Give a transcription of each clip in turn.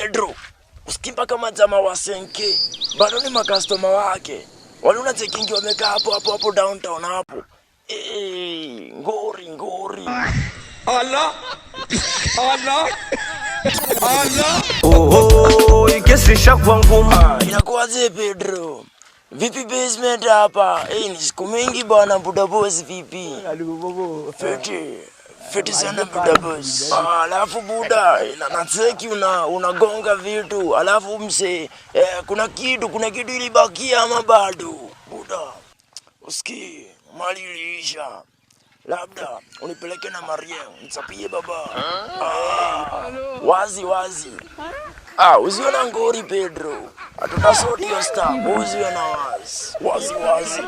Pedro, usikii mpaka majama wa Senke bado ni makastoma wake wale unachekingi wamekaa hapo hapo hapo downtown hapo. Eh, ngori ngori. Allah, Allah, Allah. Oh, ikesi ishakuwa ngumu. Ah, inakuwaje Pedro? Vipi basement hapa? Eh, ni siku mingi bwana buda boss vipi? Fiti. Fiti sana buda boss. Ah, alafu buda, nacheki unagonga vitu, alafu mse, kuna kitu ilibakia ama bado? Buda. Usikii, mali iliisha. Labda unipeleke na Maria, nichapie baba. Ah, wazi wazi. Ah, usiwe na ngori Pedro. Hatutasort hiyo stuff. Usiwe na wazi. Wazi wazi.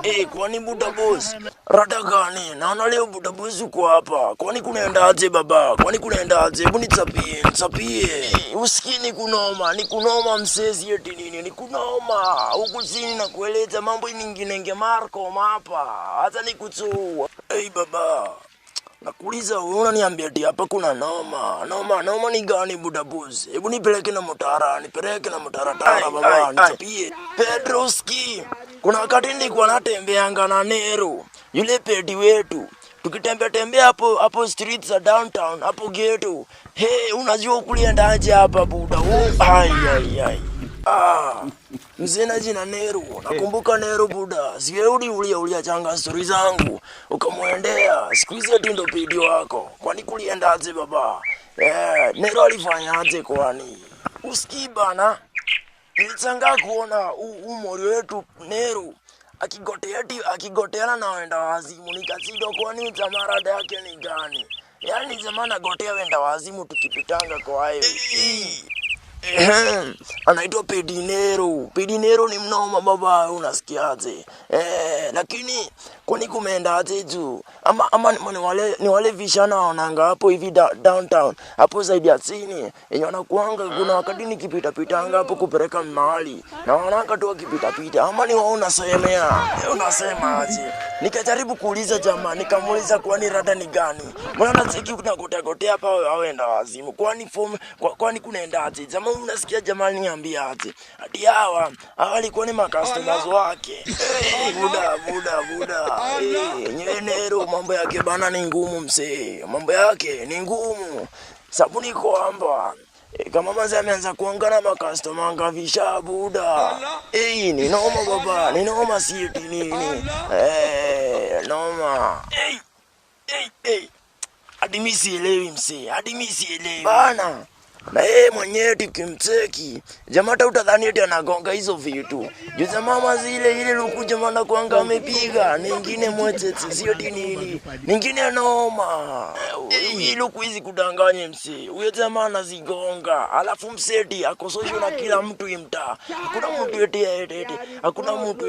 Eh, kwani buda boss? Rada gani? Naona leo buda boss uko hapa. Kwani kunaendaje baba? Kwani kunaendaje? Hebu nichapie, nichapie. Eh, usikii ni kunoma, ni kunoma msezi eti nini? Ni kunoma. Huku chini na kueleza mambo mingine nge Marco hapa. Hata nikuchua. Hey baba. Nakuuliza wewe unaniambia ati hapa kuna noma. Noma, noma ni gani buda boss? Hebu nipeleke na motara, nipeleke na motara tara baba, nichapie. Pedroski. Kuna wakati nilikuwa natembeanga na Nero, yule pedi wetu. Tukitembea tembea hapo hapo streets za downtown, hapo ghetto. Hey, unajua kuliendaje hapa buda? Oh, ai ai ai. Ah, mzee na jina Nero. Nakumbuka Nero buda. Siweudi ulia ulia changa stori zangu. Ukamwendea. Siku hizi ati ndo pedi wako. Kwani kuliendaje baba? Eh, Nero alifanyaje kwani? Usikii bana. Nilishangaa kuona umori wetu Nero akigotea ati akigoteana na wenda wazimu, nikashindwa kwani jamaa rada yake ni gani? Yaani jamaa anagotea wenda wazimu tukipitanga kwa highway. Ehem, anaitwa Pedinero. Pedinero ni mnoma baba, unasikiaje? Eh, lakini kwani kumeendaje juu? Ama ni wale vishana waonanga hapo hivi downtown hapo zaidi ya chini yenye wanakuanga, kuna wakati nikipita pitanga hapo kupeleka mahali na wanaanga tu wakipita pita, ama ni wao unasemea? Eh, unasema aje? Nikajaribu kuuliza jamaa, nikamuuliza kwani rada ni gani? Mbona nacheki kuna gotea gotea hapa wawenda wazimu? Kwani form kwani kunaendaje? Jamaa unasikia jamaa niambia aje? Ati hawa walikuwa ni macustomers wake. Hey, buda buda buda. Hey, nyenero mambo yake bana ni ngumu msee. Mambo yake ni ngumu. Sabuni kwamba kama mazi ameanza kuangana makastoma ngavisha buda. Eh, ni noma baba, ni noma si eti nini. Eh, noma. Eh, eh, eh. Hadi mimi sielewi msee, hadi mimi sielewi. Bana. Na yeye mwenyewe tukimcheki jamaa hata utadhani eti anagonga hizo vitu. Juu jamaa zile ile luku jamaa na kuanga amepiga, ningine mwetete sio nini. Ningine noma. Hii luku hizi kudanganye msee. Huyo jamaa anazigonga. Alafu mseti ako social na kila mtu imtaa. Hakuna mtu eti eti eti. Hakuna mtu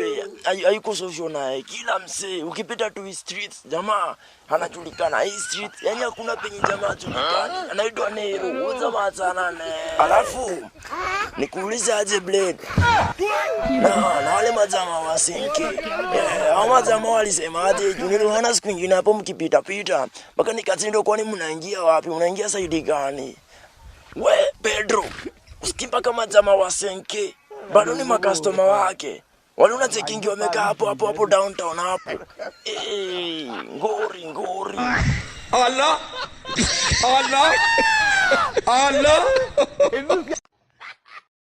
hayuko social naye. Kila msee ukipita tu hii streets jamaa anajulikana hii street, yani hakuna penye jamaa hajulikani. Anaitwa Nero. Huyo jamaa sana ne. Alafu nikuulize aje Blade. Na wale majamaa wa Sinki. Eh, hao majamaa walisema aje? Juu niliwaona siku ingine hapo mkipita pita. Mpaka nikashindwa kwani mnaingia wapi? Mnaingia side gani? We Pedro, usikii mpaka majamaa wa Senke bado ni makastoma wake. Wale unachekingi wamekaa hapo hapo hapo downtown hapo. Eh, ngori ngori. Allah, Allah, Allah.